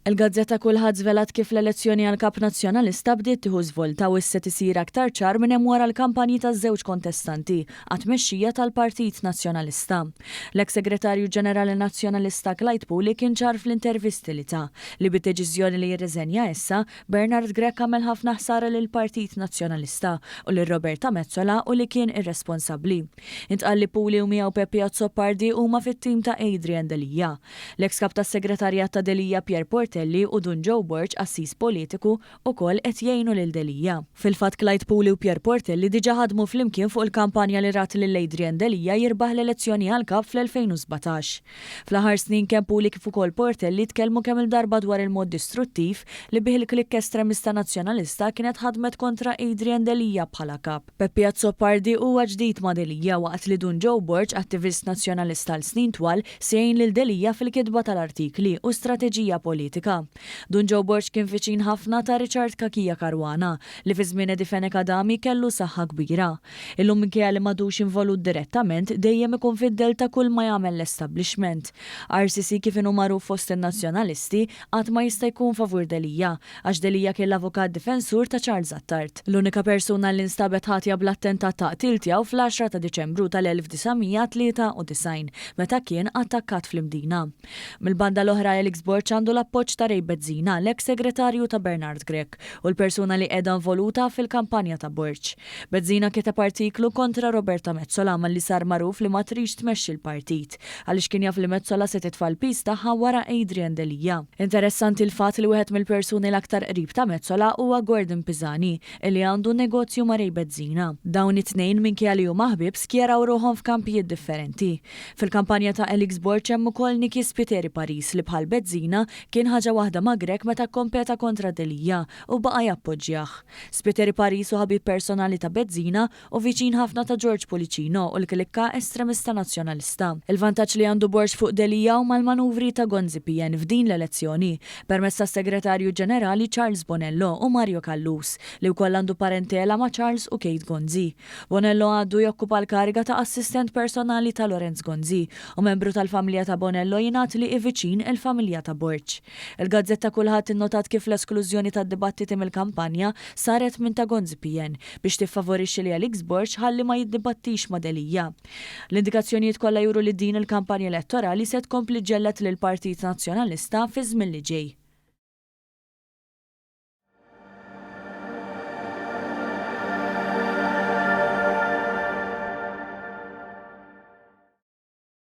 Il-gazzetta Kullħadd żvelat kif l-elezzjoni għal Kap Nazzjonalista bdiet tieħu żvolta u issa qed isir aktar ċar min hemm wara l-kampanji taż-żewġ kontestanti għat-tmexxija tal-Partit Nazzjonalista. L-eks Segretarju Ġenerali Nazzjonalista Clyde Puli kien ċar fl-intervisti li ta, li bid-deċiżjoni li jirriżenja issa, Bernard Grech għamel ħafna ħsara lill-Partit Nazzjonalista u lil Roberta Metsola u li kien irresponsabbli. Intqal li Puli u miegħu Peppi Azzopardi huma fit-tim ta' Adrian Delia. L-eks Kap tas-Segretarjat ta' Delia Pierre Portelli u Dun Joe Borg, qassis politiku, ukoll qed jgħinu lil Delia. Fil-fatt Clyde Puli u Pierre Portelli diġà ħadmu flimkien fuq il-kampanja li rat lil Adrian Delia jirbaħ l-elezzjoni għal Kap fl-2017. Fl-aħħar snin kemm Puli kif ukoll Portelli tkellmu kemm-il darba dwar il-mod distruttiv li bih il-klikka estremista Nazzjonalista kienet ħadmet kontra Adrian Delia bħala Kap. Peppi Azzopardi huwa ġdid ma' Delia waqt li Dun Joe Borg, attivist Nazzjonalista għal snin twal, se jgħin lil Delia fil-kitba tal-artikli u strateġija politika. Dun Joe Borg kien viċin ħafna ta' Richard Cachia Caruana li fi żmien Eddie Fenech Adami kellu saħħa kbira. Illum minkejja li m'għadux involut direttament, dejjem ikun fid-dell ta' kull ma jagħmel l-establishment. RCC kif inhu magħruf fost in-Nazzjonalisti, qatt ma jista' jkun favur Delia, għax Delia kien l-avukat difensur ta' Charles Attard. L-unika persuna li nstabet ħatja bl-attentat ta' qtil tiegħu fl-għaxra ta' Diċembru tal-1993, meta kien attakkat fl-Imdina. Mill-banda l-oħra Alex Borg għandu l-appoġġ ta' Ray Bezzina, l-eks segretarju ta' Bernard Grech, u l-persuna li qiegħda involuta fil-kampanja ta' Borg. Bezzina kiteb artiklu kontra Roberta Metsola malli sar magħruf li ma tridx tmexxi l-partit, għaliex kien jaf li Metsola se titfa' l-piż tagħha wara Adrian Delia. Interessanti l-fatt li wieħed mill-persuni l-aktar qrib ta' Metsola huwa Gordon Pisani, illi għandu negozju ma' Ray Bezzina. Dawn it-tnejn minkejja li huma ħbieb skjeraw ruħhom f'kampijiet differenti. Fil-kampanja ta' Alex Borg hemm ukoll Nicky Spiteri Paris li bħal Bezzina kien ħaġa waħda ma' Grech meta kkompeta kontra Delia u baqa' jappoġġjah. Spiteri Paris hu ħabib personali ta' Bezzina u viċin ħafna ta' George Pullicino u l-klikka estremista Nazzjonalista. Il-vantaġġ li għandu Borg fuq Delia huma l-manuvri ta' Gonzi PN f'din l-elezzjoni, permezz tas-Segretarju Ġenerali Charles Bonello u Mario Callus, li wkoll għandu parentela ma' Charles u Kate Gonzi. Bonello għadu jokkupa l-kariga ta' assistent personali ta' Lawrence Gonzi u membru tal-familja ta' Bonello jingħad li hi viċin il-familja ta' Borg. Il-gazzetta Kulħadd innotat kif l-esklużjoni tad-dibattiti mill-kampanja saret minn ta' Gonzi PN biex tiffavorixxi li Alex Borg ħalli ma jiddibattix ma' Delia. L-indikazzjonijiet kollha juru li din il-kampanja elettorali se tkompli ġġelled lill-Partit Nazzjonalista fiż-żmien li ġej.